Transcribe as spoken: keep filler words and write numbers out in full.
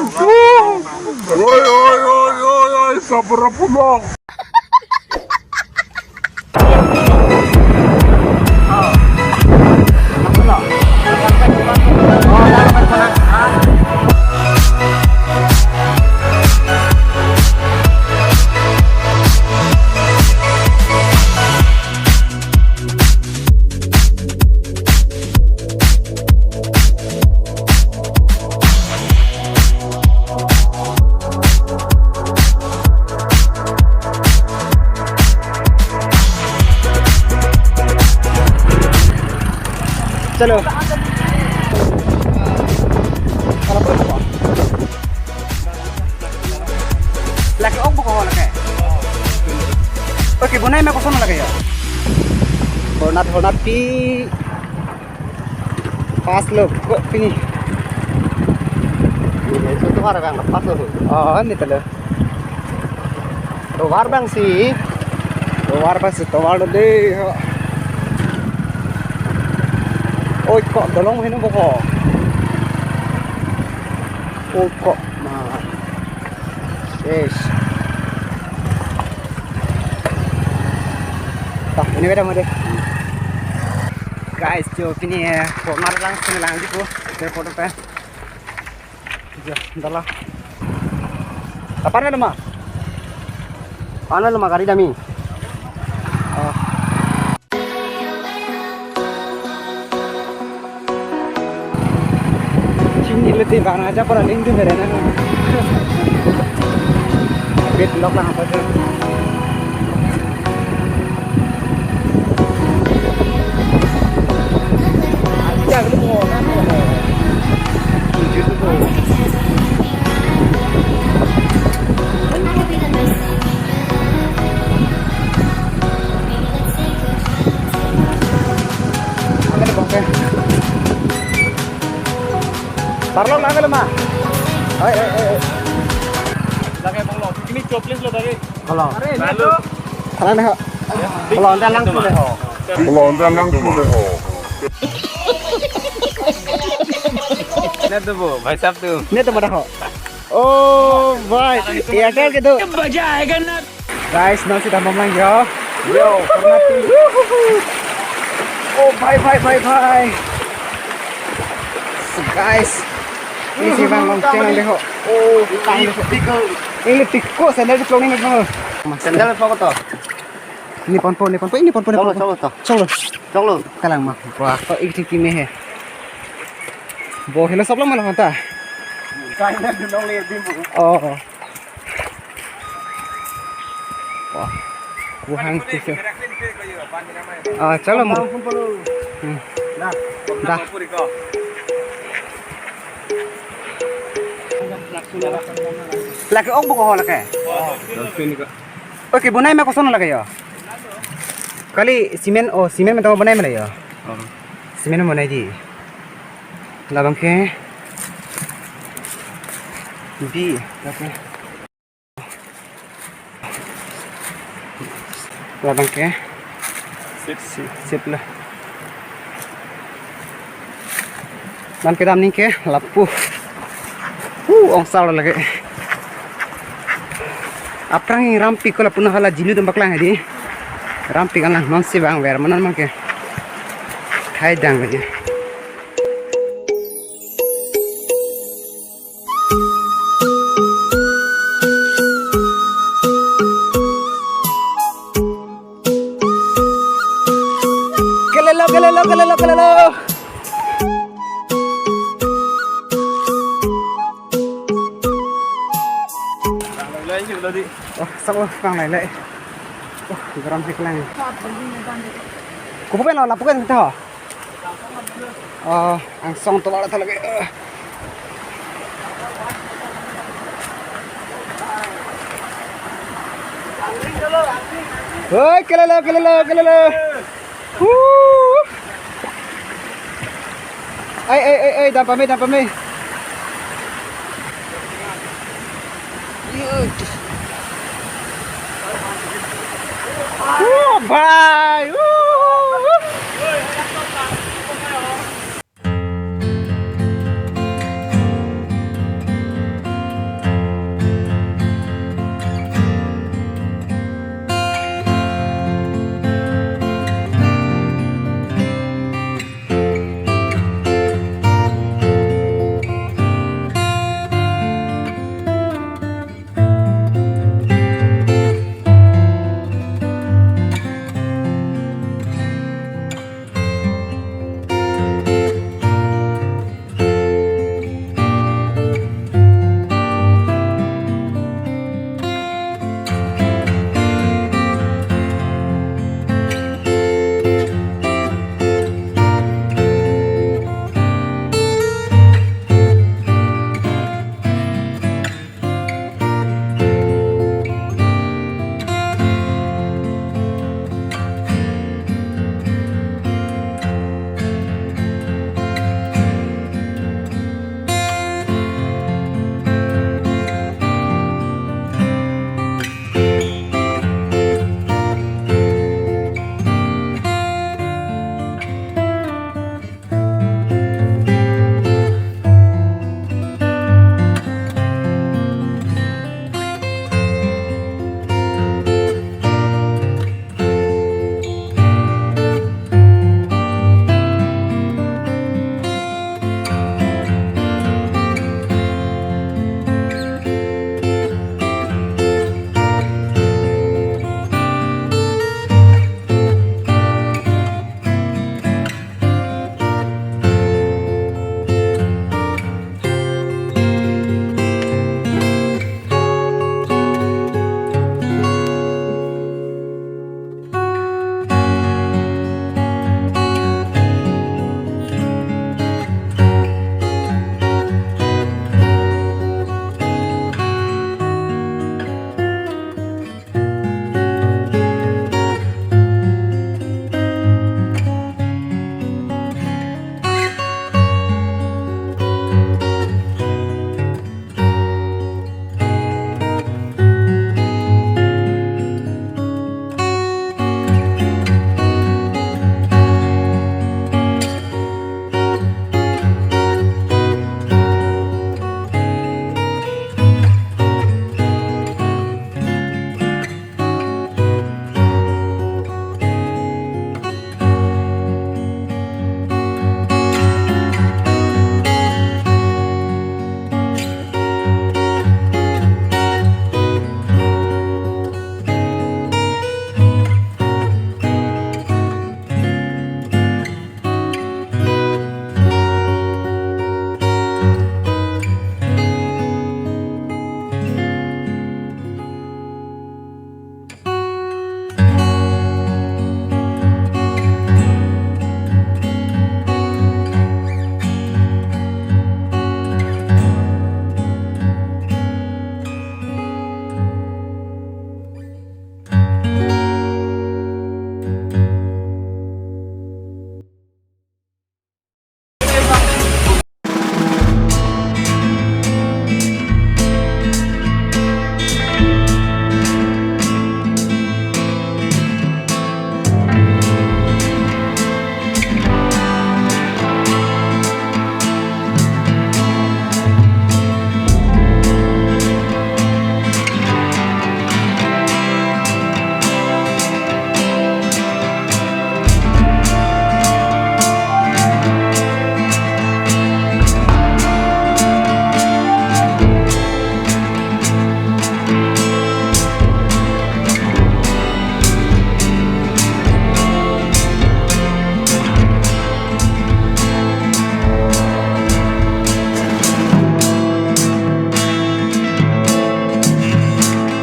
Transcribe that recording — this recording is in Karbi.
Oi, oi, oi, oi, oi, sabra pulang. Chalo. Lake ok buko lake. Oke, bonai ma koson lake ya. Hornat, hornat pi. Pas lo, kok pini. Ini itu tovar bang, pas lo. Oh, ini telo. Tovar bang si. Tovar bang si, tovar lo deh. Oi, kok dolong heno boko. Oi, kok ma. Yes. Tah, ini beda mode. Guys, jo pini, eh, hornat lang sini lang di ko. Airport pen. Jo, dalam. Kapan ada ma? Kapan ada ma gari dami? Oh. Chini leti bang aja pura ling tu mere na. Bit lok lang apa tu? Aja gitu po. Tujuh tu po. Parlo na kali ma. Oi, oi, oi, oi. Lake banglo. Ini choplis lo tadi. Kalau. Lalu. Kalau nih. Kalau anda langsung deh ho. Kalau anda langsung deh ho. Net tu bu, bhai sahab tu. Net tu mana ho? Oh, bhai. Airtel gitu. Baja hai na? Guys, non si tambom lang yo. Yo, pernah tuh. Oh, bhai, bhai, bhai, bhai. So, guys, ini si bang long teng deh ho. Oh, ini tiko, sandal di pelong ini bang. Sandal apa kok to? Ini ponpo, ini ponpo, ini ponpo, ini ponpo. Solo, solo to. Solo. Solo. Kalang ma. Wah, kok ik tiki me he. Bo helo sop lang malah ta. Kain na dunong le bimbu. Oh. Wah, buhang tisu. Ah, chalo mo. Hmm. Dah. Lake ok buko ho lake. Oke, bonai ma koson lake yo. Kali cement, oh, cement ma tamo bonai ma yo. Cement bonai ji. Labang ke. Di, oke. Labang ke. Sip. Si-, sip lah. Nam kedam ning ke lapu. Uh, ongsar lagi. Aphrang ingrampi ko lapu na hala jinu dum paklang hadi. Rampi kan lang non si bang ver manan mang ke. Khai dang lagi. Kelelo, kelelo, kelelo, kelelo. Wah, sang lo, sang lai lai. Wah, garam sih kelang. Kupu kan lo, lapu kan kita. Oh, angsong tovar ta lake. Oi, kelelo, kelelo, kelelo. Huh. Ai, ai, ai, ai, dam pame, dam pame. Oh, bhai.